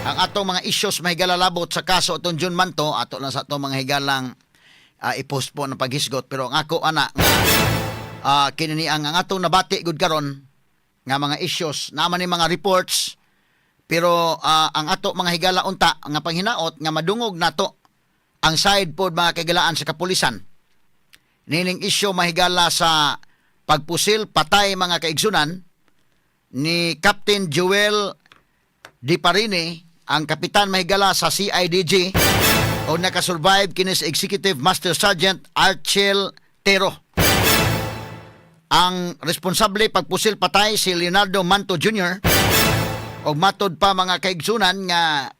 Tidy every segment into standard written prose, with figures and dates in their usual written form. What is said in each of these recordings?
Ang atong mga issues mahigala labot sa kaso atong Jun Manto, ato lang sa atong mga higalang i-post po ng paghisgot. Pero ang ako ana nga kini ni ang atong nabati gud karon nga mga issues, naman ni mga reports, pero ang ato mga higala unta nga panghinaot nga madungog nato ang side pod, mga kahigalaan, sa kapulisan nining issue mahigala sa pagpusil patay, mga kaigsunan, ni Captain Joel Di Parini, ang kapitan mahigala sa CIDG, o nakasurvive kini si Executive Master Sergeant Archel Tero. Ang responsable pagpusil patay si Leonardo Manto Jr. Og matod pa, mga kaigsunan, nga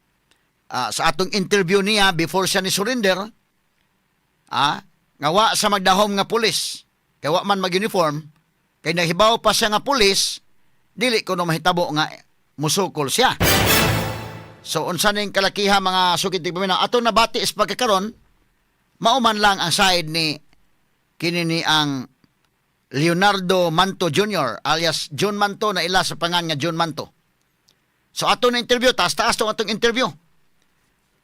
sa atong interview niya before siya ni surrender, nga wa sa magdahom nga pulis kay wa man mag-uniform, kay nahibaw pa siya nga pulis, dili kuno mahitabo nga musukol siya. So unsa ning kalakiha, mga sukit tigpaminaw, atong nabati is pagkakaron, mao man lang ang side ni kini ni ang Leonardo Manto Jr. alias John Manto, na ila sa pangan nga John Manto. So ato na interview, taas-taas tong atong interview.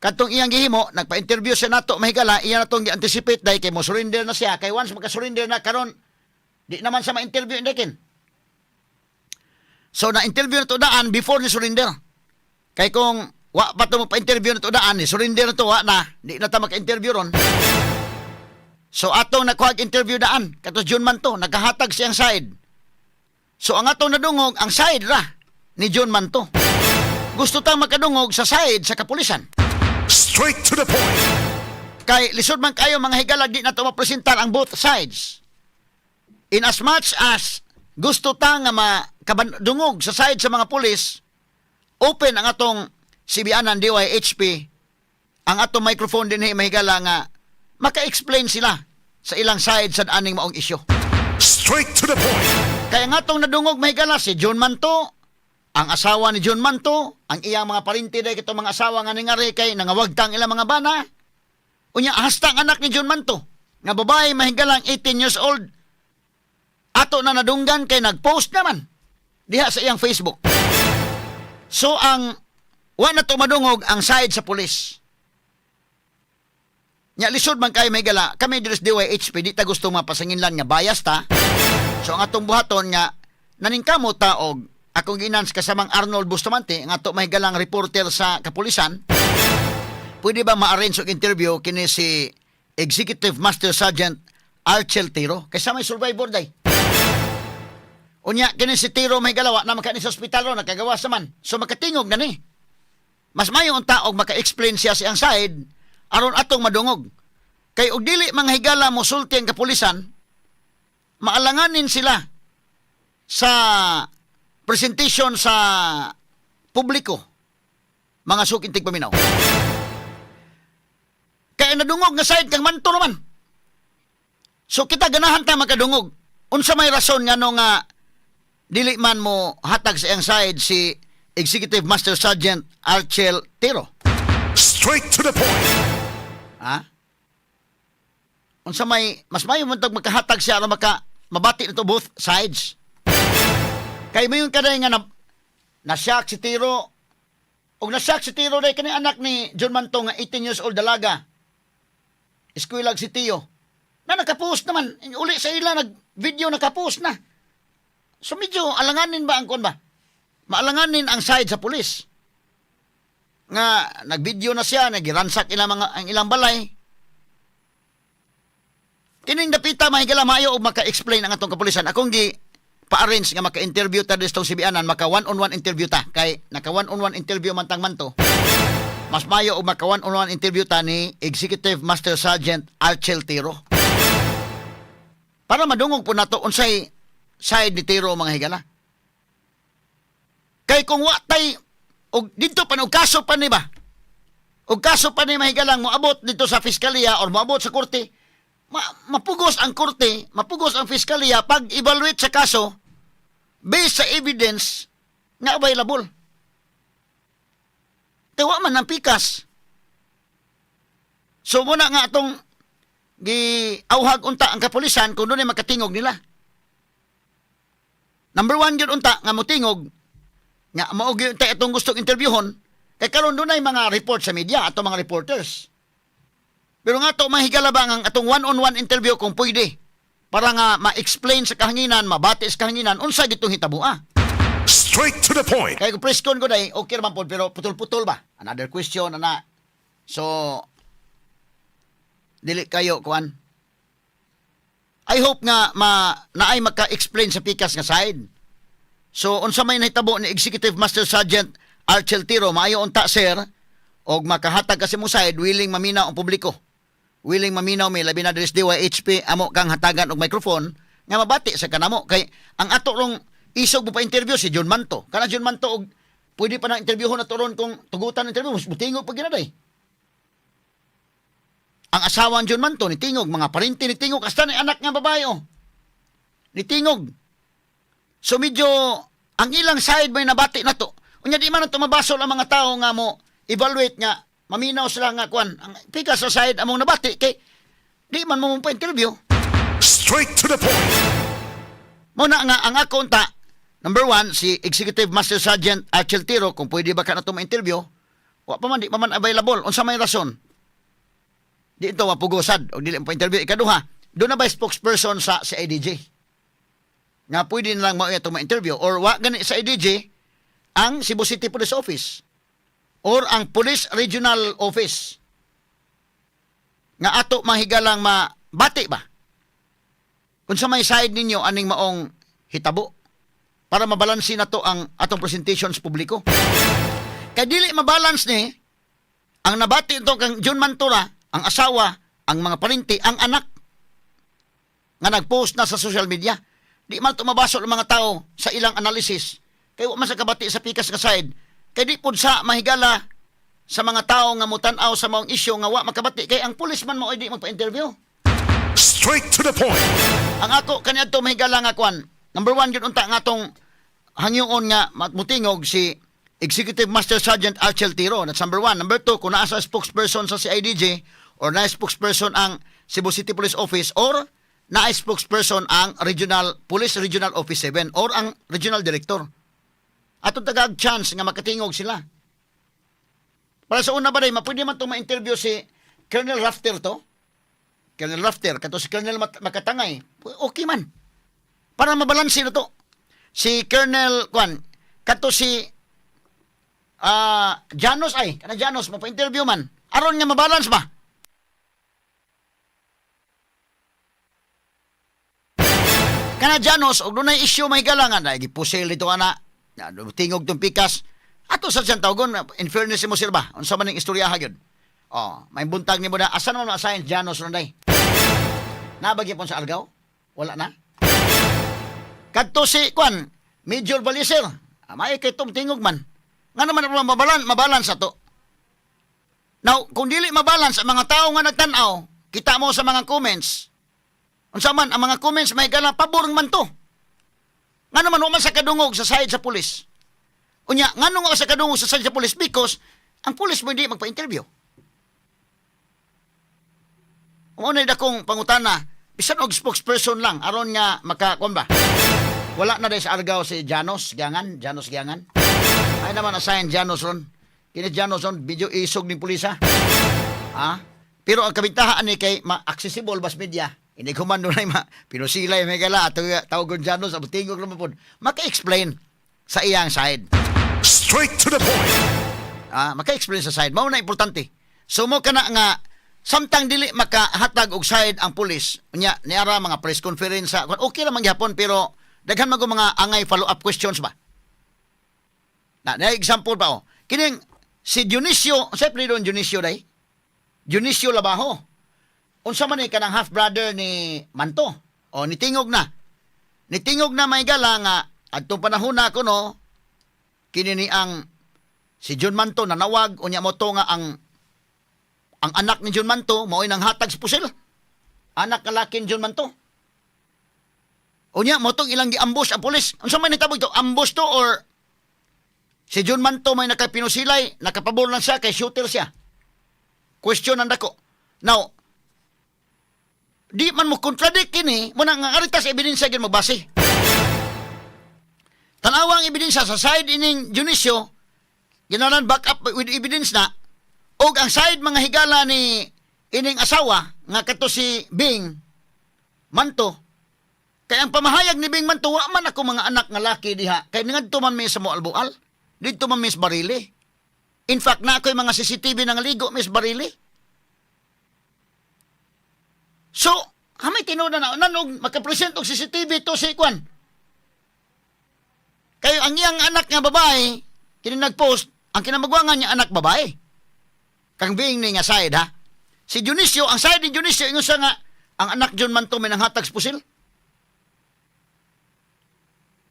Katong iyang gihimo, nagpa-interview siya nato mahigala, iya natong gi-anticipate dahil kay mo surrender na siya, kay once maka-surrender na karon, di naman siya ma-interview indekin. So na-interview na to daan before ni surrender. Kay kung wa pa to pa-interview na to daan, ni surrender na to, wa na, di na ta maka-interview ron. So atong nakuha interview daan, kato John Manto, nagkahatag siyang side. So ang atong nadungog, ang side ra ni John Manto. Gusto tang makadungog sa side sa kapulisan. Straight to the point. Kay lisod man kayo, mga higala, di na to mapresentar ang both sides. In as much as gusto ta nga makadungog sa side sa mga pulis, open ang atong CBN DYHP, ang atong microphone din mahigala nga maka-explain sila sa ilang side sa aning maong isyu. Straight to the point. Kaya nga atong nadungog mahigala si John Manto, ang asawa ni John Manto, ang iyang mga parinti dahil kitong mga asawa nga ningari kay nangawagtang ilang mga bana. Unya hasta ang anak ni John Manto, nga babae mahigalang 18 years old. Ato na nadunggan kay nagpost naman diha sa iyang Facebook. So ang wa na to madungog ang side sa pulis. Nya lisod man kayo mahigala, kami diri sa DYHP di ta gusto mapasanginlan nga bias ta. So ang atong buhaton nga naningkamot ta og akong ginan sa kasamang Arnold Bustamante, ang ato mahigalang reporter sa kapulisan. Pwede ba ma-arrange og interview kini si Executive Master Sergeant Archel Tiro kaysa may survivor day? Unya kini si Tiro mahigala wa na makani sa ospital ron, nakagawas naman. So makatingog na ni. Mas mayo unta og maka-explain siya sa iyang side aron atong madungog. Kay og dili mga higala mosulti ang kapulisan, maalanganin sila sa presentation sa publiko, mga suking tigpaminaw. Kaya nadungog nga side kang Manto naman. So kita ganahan ta makadungog. Unsa may rason nga no nga dili man mo hatag sa iyang side si Executive Master Sergeant Archel Tiro? Straight to the point. Ha? Unsa may mas mayo man tag makahatag siya aron maka mabati na to both sides. Kay mayon kaday nga na nasyak si Tiro og nasyak si Tiro day kani anak ni John Manto nga 18 years old dalaga. Eskwelag si Tio. Na nakapost naman uli sa ila nag video, nakapost na. So medyo alanganin ba ang kon ba? Maalanganin ang side sa pulis. Nga nagvideo na siya, nagiransak ilang mga ang ilang balay. Kining dapita mahigala maayo og maka-explain ang atong kapulisan. Akong gi pa-arrange nga maka-interview ta dito sa CBN, maka one-on-one interview ta kay naka one-on-one interview man tang Manto. Mas mayo og maka one-on-one interview ta ni Executive Master Sergeant Archel Tiro. Para madungog po nato unsay side ni Tiro, mga higala. Kay kung wa tay og dito pa og kaso pa ni ba? Og kaso pa ni mahigalang moabot dito sa fiskalya or moabot sa korte, mapugos ang korte, mapugos ang fiskalya pag evaluate sa kaso based sa evidence nga available. Kay wa man ang pikas. So muna nga atong giawhag unta ang kapulisan kung doon makatingog nila. Number one yun unta nga motingog nga mao gyud unta itong gustong interviewhon. Kay karon dunay mga report sa media ato mga reporters. Pero nga to mahigala ba ang atong one-on-one interview kung pwede para nga ma-explain sa kahanginan, mabati sa kahanginan unsa gitong hitaboa. Straight to the point. Kay kung press con ko day, okay naman po, pero putol-putol ba? Another question, ana. So, dili kayo, kuan. I hope nga ma naay maka-explain sa pikas nga side. So, unsa may nahitabo ni Executive Master Sergeant Archel Tiro, maayo unta sir, og makahatag kasi mo side, willing maminaw ang publiko. Willing maminaw mi, labi na diri sa DYHP, amo kang hatagan og microphone, nga mabati sa kanamo. Kay ang ato rong isog mo pa interview si John Manto. Kana John Manto, og pwede pa na interviewhon na ron kung tugutan ng interview, mas mutingog pag ginaday. Ang asawa ni John Manto, ni Tingog, mga parinti ni Tingog, hasta ni anak nga babae, oh. Ni Tingog. So medyo, ang ilang side may nabati na to. Unya di man na tumabasol ang mga tao nga mo evaluate nga, maminaw sila nga kuan. Ang pika sa side among nabati, kay di man mo pa interview. Straight to the point. Muna nga ang ako unta, number one, si Executive Master Sergeant Archel Tiro, kung pwede ba ka na ito ma-interview, wa pa man, di pa man available. Unsa may rason? Di ito mapugosad o dili mo pa-interview. Ikaduha, doon na ba spokesperson sa CIDG? Nga pwede na lang mao ito ma-interview or wa gani sa CIDG ang Cebu City Police Office or ang Police Regional Office nga ato mahigalang mabati ba kung sa may side ninyo aning maong hitabo para mabalansi na to ang atong presentation sa publiko. Kay dili mabalance ni ang nabati ito kang John Mantura, ang asawa, ang mga parinti, ang anak nga nag-post na sa social media. Di man tumabasol ang mga tao sa ilang analysis. Kay wa man sa kabati sa pikas nga side. Kay di pud sa mahigala sa mga tao nga mutan-aw sa maong isyu nga wa makabati kay ang pulis man mao di magpa-interview. Straight to the point. Ang ako kaniadto mahigala nga kwan. Number one yun unta nga atong hangyoon nga mutingog si Executive Master Sergeant Archel Tiro. That's number one. Number two, kung naa sa spokesperson sa CIDG or naa spokesperson ang Cebu City Police Office or naa spokesperson ang Regional Police Regional Office 7 or ang Regional Director. Atong tagag chance nga makatingog sila. Para sa una ba day, mapwede man itong ma-interview si Colonel Rafter to? Colonel Rafter, kato si Colonel Makatangay, okay man. Para mabalanse na to. Si Colonel Kwan, kato si Janos ay, kana Janos, mapa-interview man. Aron nga mabalance ba? Kana Janos, og dunay issue may galangan, ay gipusil dito ana, tingog tong pikas. Ato sa siyang tawgon, in fairness mo sir ba? Unsa man ning istorya gyud? Oh, may buntag nimo na asa naman ma-assign Janos ron day? Nabagyan pon sa Argao? Wala na? Kadto si Kwan, Major Baliser. May kay tong tingog man. Nga naman ang mabalance ato. Now, kung dili mabalance ang mga tao nga nagtan-aw, kita mo sa mga comments. Unsa man ang mga comments may gala pabor man to. Nga naman wa man sa kadungog sa side sa pulis. Unya, nganong wa sa kadungog sa side sa pulis because ang pulis mo hindi magpa-interview. Mao na dakong pangutana, bisan og spokesperson lang aron nga makakuan ba. Wala na day sa Argao si Janos Giangan, Janos Giangan. Ay naman assign Janos ron. Kini Janos ron video isog ning pulis ha. Ha? Pero ang kabintahaan ni kay ma-accessible bas media. Hindi ko man dunay ma pinusilay may gala ato tawgon Janos abot tingog naman pod. Maka-explain sa iyang side. Straight to the point. Ah, maka-explain sa side. Mao na importante. So mo kana nga samtang dili makahatag og side ang pulis, unya niara mga press conference sa okay ra man gihapon pero daghan man mga angay follow up questions ba. Na, na example pa oh. Kining si Dionisio, sa apelyido ni Dionisio day? Dionisio Labajo. Unsa man ni kanang half brother ni Manto? O nitingog na. Nitingog na may gala nga adtong panahon na kuno kini ni ang si John Manto nanawag unya mo to nga ang anak ni John Manto mao'y nanghatag sa pusil. Anak kalaki ni John Manto. Unya mo tong ilang gi-ambush ang pulis. Unsa man nitabo ito? Ambush to or si John Manto may nakapinusilay, nakapabor lang siya kay shooter siya. Question ang dako. Now, di man mo contradict kini, mo na nga arita sa ebidensya gyud magbase. Tanawa ang ebidensya sa side ining Dionisio, Ginalan back up with evidence na. Og ang side, mga higala, ni ining asawa nga kato si Bing Manto. Kay ang pamahayag ni Bing Manto, "Wa man ako mga anak nga laki diha. Kay ngadto man mi sa Moalboal. Didto man mi sa Barili. In fact, na ako'y mga CCTV nang ligo mi sa Barili." So, hamay tinuod na nanog makapresent og CCTV to si Kwan. Kay ang iyang anak nga babae, kini nagpost, ang kinamagwangan niya anak babae. Kang Bing ni nga side ha. Si Dionisio, ang side ni Dionisio, ingon siya nga, ang anak John Manto may nanghatag sa pusil.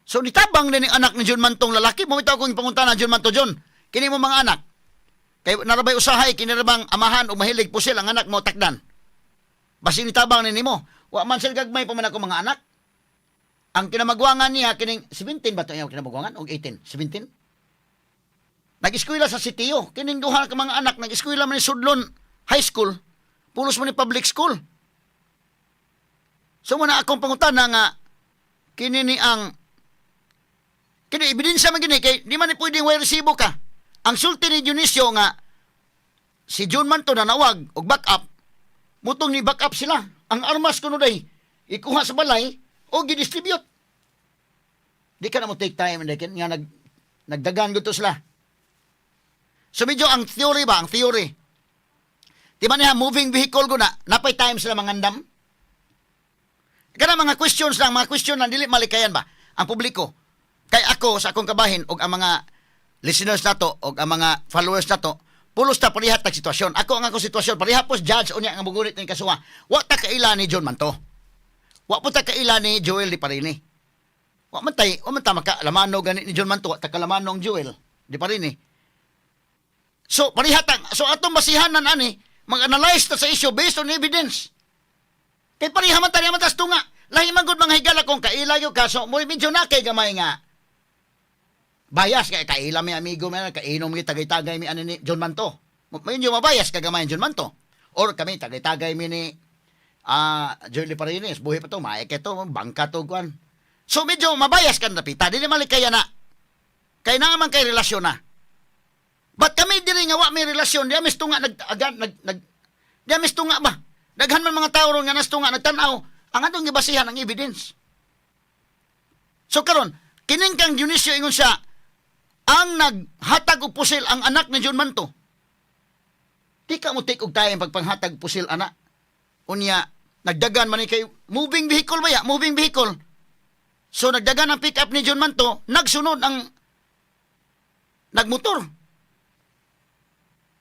So nitabang din ang anak ni John Mantong lalaki. Mumitaw kong pangutana John Manto, "John, kini mo mga anak. Kay narabay usahay, kini bang amahan o mahilig pusil ang anak mo takdan? Basin nitabang ni nimo. Wa man sila gagmay pa man ako mga anak." Ang kinamagwangan niya, kining 17 ba ito yung kinamagwangan? O 18? 17? Nag-eskwela sa sitio. Kining duha ka mga anak, nag-eskwela man ni Sudlon High School. Pulos man ni public school. So muna akong pangutana nga, kini ni ang kini ebidensya man gini kay di man ni pwedeng way resibo ka. Ang sulti ni Dionisio nga si John Manto na nawag og back up, mutong ni back up sila. Ang armas kuno day ikuha sa balay o gidistribute. Di ka na mo take time hindi nga nagdagan gusto sila. So medyo ang theory ba, ang theory. Di ba niya moving vehicle ko na, napay time sila mangandam? Kana mga questions lang, mga question lang, dili malikayan ba ang publiko. Kay ako sa akong kabahin og ang mga listeners nato og ang mga followers nato, pulos ta pareha tag sitwasyon. Ako ang akong sitwasyon, pareha pos judge unya nga mugunit ning kasuha. Wa ta kaila ni John Manto. Wa po ta kaila ni Joel Di Parini. Wa man ta makalamano gani ni John Manto, wa ta kalamano ang Joel Di Parini. So pareha ta, so atong basihanan ani, mag-analyze ta sa issue based on evidence. Kay pareha man ta man tas tunga. Lahi man gud, mga higala, kung kaila yo kaso mo medyo na kay gamay nga bias kay kaila mi, amigo mi, kainom mi, tagay-tagay mi ani ni John Manto. Medyo mabayas ka gamay John Manto. Or kami tagay-tagay mi ni Joel Parines, buhi pa to, maek to, bangka to kuan. So medyo mabayas ka napita, dili malikaya na. Kay naa man kay relasyon na. But kami diri nga wa may relasyon, di amis tunga nag agan nag nag di amis tunga ba? Daghan man mga tao ron nga nastunga nagtan-aw, ang atong gibasihan ang evidence. So karon, kining kang Dionisio, ingon siya ang naghatag og pusil ang anak ni John Manto. Di ka mo take og time pagpanghatag pusil ana. Unya nagdagan man ni kay moving vehicle ba ya? Moving vehicle. So nagdagan ang pick up ni John Manto, nagsunod ang nagmotor.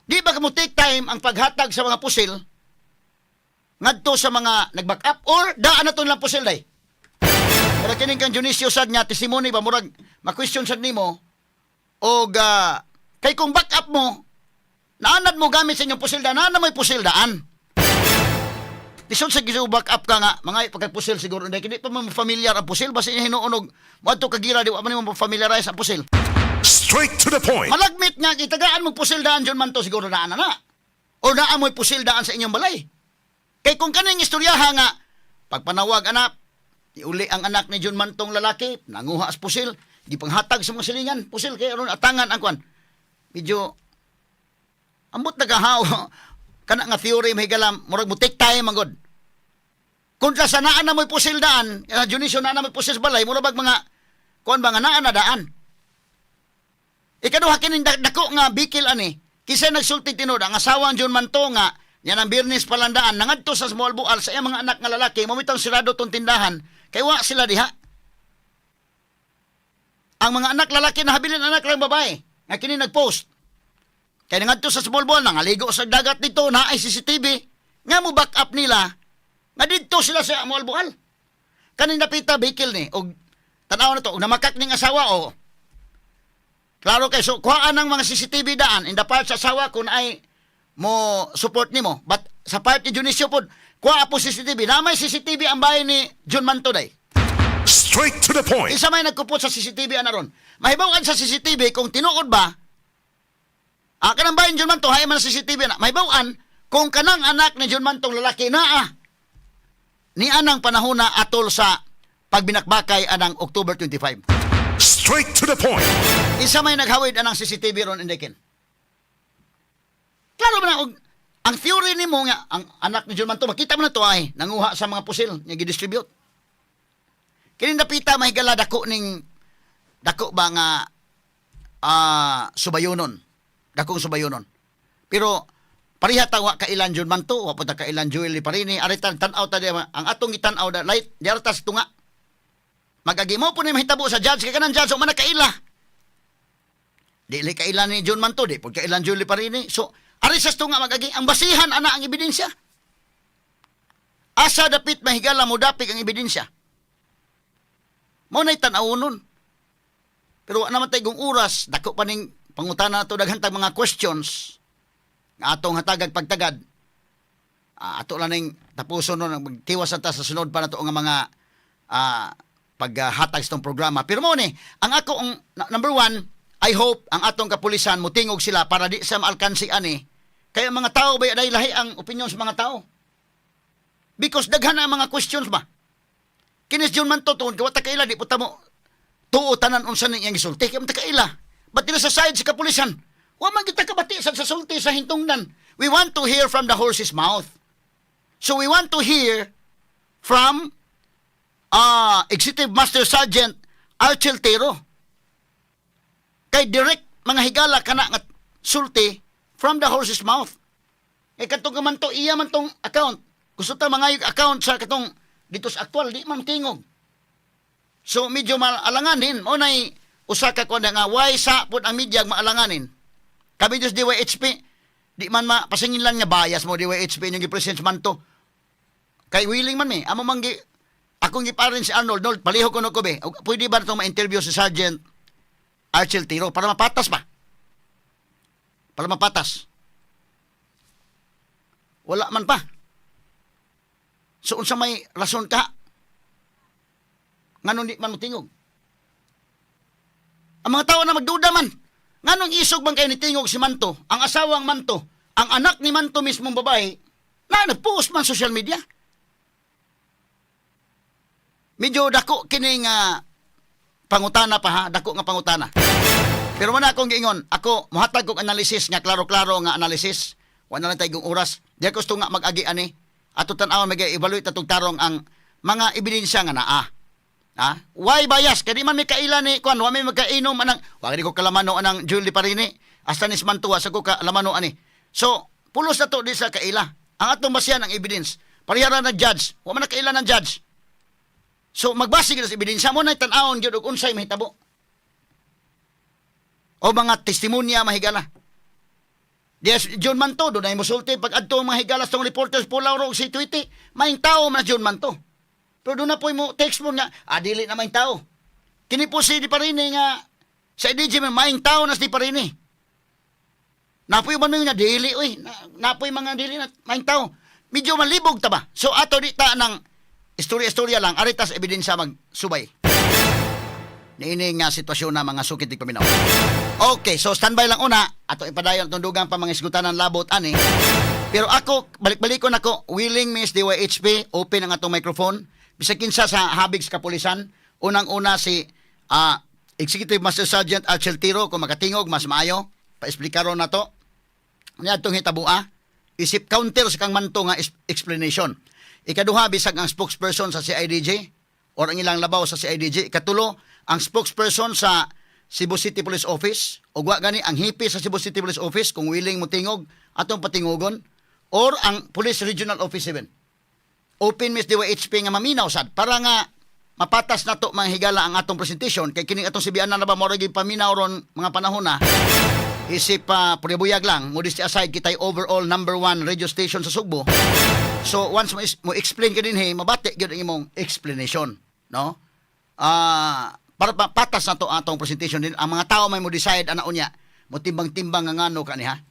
Di ba ka mo take time ang paghatag sa mga pusil ngadto sa mga nag-back up or daan na to lang pusil day? Pero kining kang Dionisio sad nga testimony ba, murag ma-question sad nimo og kay kung back up mo naanad mo gamit sa inyong pusil daan, naanad mo'y pusil daan. Lisod sa giso back up ka nga mga pagkapusil siguro hindi kini pa mo familiar ang pusil, basta hinuonog moadto ka gira, di wa man mo familiarize ang pusil. Straight to the point. Malagmit nga itagaan mo pusil daan John Manto, siguro daan na na. O naa mo'y pusil daan sa inyong balay. Kay kung kaning istoryaha nga pagpanawag anak, iuli ang anak ni John Mantong lalaki, nanguha as pusil, di panghatag sa mga silingan, pusil kay aron atangan ang kwan. Medyo ambot nagahaw kana nga theory, mahigalam, murag mo take time man gud. Kontra sa naa na mo'y pusil daan, Dionisio, naa na mo'y pusil sa balay, murag bag mga kuan ba nga naa na daan. Ikaduha, kining dako nga bikil ani, kinsa nagsulti tinuod, ang asawa ang John Manto nga yan ang Biyernes palandaan nangadto sa Moalboal sa iyang mga anak nga lalaki, mamitang sirado tong tindahan kay wa sila diha. Ang mga anak lalaki na habilin anak lang babae nga kini nagpost. Kay nangadto sa Moalboal, nangaligo sa dagat dito na ay CCTV nga mo back up nila nga didto sila sa Moalboal. Kaning napita bikil ni og tan-aw na to og namakak ning asawa o klaro kay so kuhaan ang mga CCTV daan in the part sa asawa kung ay mo support nimo, but sa part ni Dionisio pod, kuha po CCTV na may CCTV ang bahay ni John Manto day. Straight to the point. Isa may nagkupot sa CCTV ana ron. Mahibaw-an sa CCTV kung tinuod ba kanang bahay ni John Manto hay man sa CCTV na mahibaw-an kung kanang anak ni John Mantong lalaki naa ni anang panahon na atol sa pagbinakbakay anang October 25. Straight to the point. Isa may naghawid anang CCTV ron, Indekin. Klaro man na, og ang theory nimo nga ang anak ni John Manto, makita mo na to ay nanguha sa mga pusil nga gidistribute. Kini napita, mahigala, dako ning dako ba nga subayonon. Dakong subayonon. Pero pareha ta wa kailan John Manto, wa pa ta kailan Joel Liparini, aritan tan-aw ta di, ang atong gitan-aw da light di ta sa tunga. Magagi mo po ni mahitabo sa judge kay kanang judge man na kaila. Dili kailan ni John Manto, di pud kailan Joel Liparini. So ari sa tunga magagi ang basihan ana ang ebidensya. Asa dapit, mahigala, mo dapik ang ebidensya. Mao na'y tan-awonon. Pero wa naman tay oras, dako pa ning pangutana nato, daghan tag mga questions nga atong hatagag pagtagad. Ato lang ning tapuson nun, magtiwas ta sa sunod pa nato nga mga paghatag sa itong programa. Pero mo ni, ang ako, ang, number one, I hope ang atong kapulisan mutingog sila para di sa maalkansi ani. Kaya mga tao ba dahil lahi ang opinion sa mga tao. Because daghan na ang mga questions ba. Kinis John man to, tungod kay wa ta kaila, di po ta mo tuo tanan unsa ning iyang gisulti kay ta kaila. But dili sa side sa kapulisan. Wa man kita kabati sa sulti sa hintungdan. We want to hear from the horse's mouth. So we want to hear from Executive Master Sergeant Archel Tero. Kay direct mga higala kana nga sulti from the horse's mouth. Eh katong man to, iya man tong account. Gusto ta mga account sa katong dito sa aktual di man tingog. So medyo maalanganin mo nay usa ka kuan nga why sa pud ang media maalanganin. Kami just DYHP di man mapasingin lang nga bias mo DYHP inyong gi-present man to. Kay willing man mi, amo man gi akong giparin si Arnold, "Nold, palihog ko no ko be. Og pwede ba itong ma-interview si Sergeant Archel Tiro para mapatas ba? Para mapatas." Wala man pa. So unsa may rason ka? Nganong di man mo tingog? Ang mga tao na magduda man. Nganong isog man kayo ni tingog si Manto, ang asawang Manto, ang anak ni Manto mismong babae, na nagpost man social media. Medyo dako kining pangutana pa ha, dako nga pangutana. Pero man akong giingon, ako mohatag kog analysis nga klaro-klaro nga analysis. Wala na tayo oras. Di ako gusto nga mag-agi ani. Ato tan-awon, mag-evaluate atong tarong ang mga ebidensya nga naa. Ha? Why bias? Kaya di man may kaila ni kuan, wa may magkainom anang, wa ko kalamano anang Julie Parini. Hasta ni Mantua sa ko kalamano ani. So, pulos na to di sa kaila. Ang atong basihan ang evidence. Parehara na judge, wa man na kaila ng judge. So, magbase gyud sa ebidensya mo na tan-awon gyud og unsay mahitabo. O mga testimonya, mahigala. Yes, John Manto, doon ay musulti pag adto mga higala sa reporters Pulaw ro si Tweety, maing tao man John Manto. Pero doon na po mo text mo nga, dili na maing tao. Kini po si Di Parini nga, sa DJ maing tao na si Di Parini. Napoy man nga dili, uy, napoy mga dili na maing tao. Medyo malibog ta ba? So ato di ta ng istorya-istorya lang, aritas ebidensya magsubay. Niini nga sitwasyon na, mga sukit paminaw. Okay, so standby lang una. Ato ipadayon atong dugang pa mga isgutanan labot ani. Pero ako, balik-balikon ako, willing Miss DYHP, open ang atong microphone. Bisag kinsa sa habig sa kapulisan. Unang-una si Executive Master Sergeant Archel Tiro, kung makatingog, mas maayo. Pa-esplikaro na to. Niya atong hitabua, isip counter sa kang Manto nga explanation. Ikaduha, bisag ang spokesperson sa CIDG or ang ilang labaw sa CIDG. Ikatulo, ang spokesperson sa Cebu City Police Office o wa gani ang hipi sa Cebu City Police Office, kung willing mo tingog atong patingugon, or ang Police Regional Office 7. Open Miss DYHP nga maminaw sad para nga mapatas na to, mga higala, ang atong presentation kay kining atong sibianan na ba mo paminaw ron mga panahon na isip pa uh, buyag lang. Modesty aside, kita'y overall number one radio station sa Sugbo. So once mo explain ka din hey, mabati gyud ang imong explanation, no? Para patas na to atong presentation din, ang mga tao may mo decide ana unya, mo timbang-timbang nga ngano ka ni ha.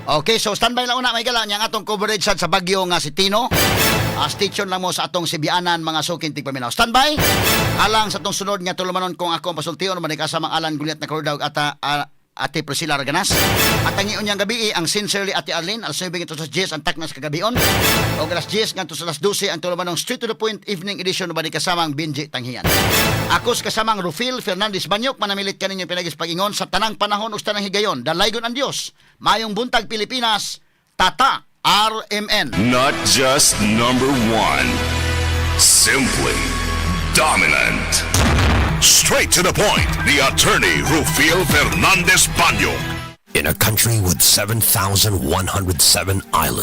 Okay, so standby lang una, may gala niya ang atong coverage sad sa bagyo nga si Tino. Station lang mo sa atong Sibianan, mga suking tigpaminaw. Standby. Alang sa atong sunod nga tulumanon, kung ako ang pasultion man kasamang Alan Gulyat na Cordao at Ate Priscilla Raganas. At ang iunyang gabi ang Sincerely Ate Arlene, alas 9 ngadto sa 10 ang taknas kagabion. O alas 10 ngadto sa alas 12 ang tulumanong Straight to the Point Evening Edition ba ni kasamang Benji Tanghian. Ako sa kasamang Rufil Fernandez Banyok, manamilit kaninyo pinagis pag-ingon sa tanang panahon ug sa tanang higayon. Dalaygon ang Dios. Mayong buntag, Pilipinas. Tata RMN. Not just number one. Simply dominant. Straight to the point. The attorney Rufil Fernandez Banyok. In a country with 7,107 islands.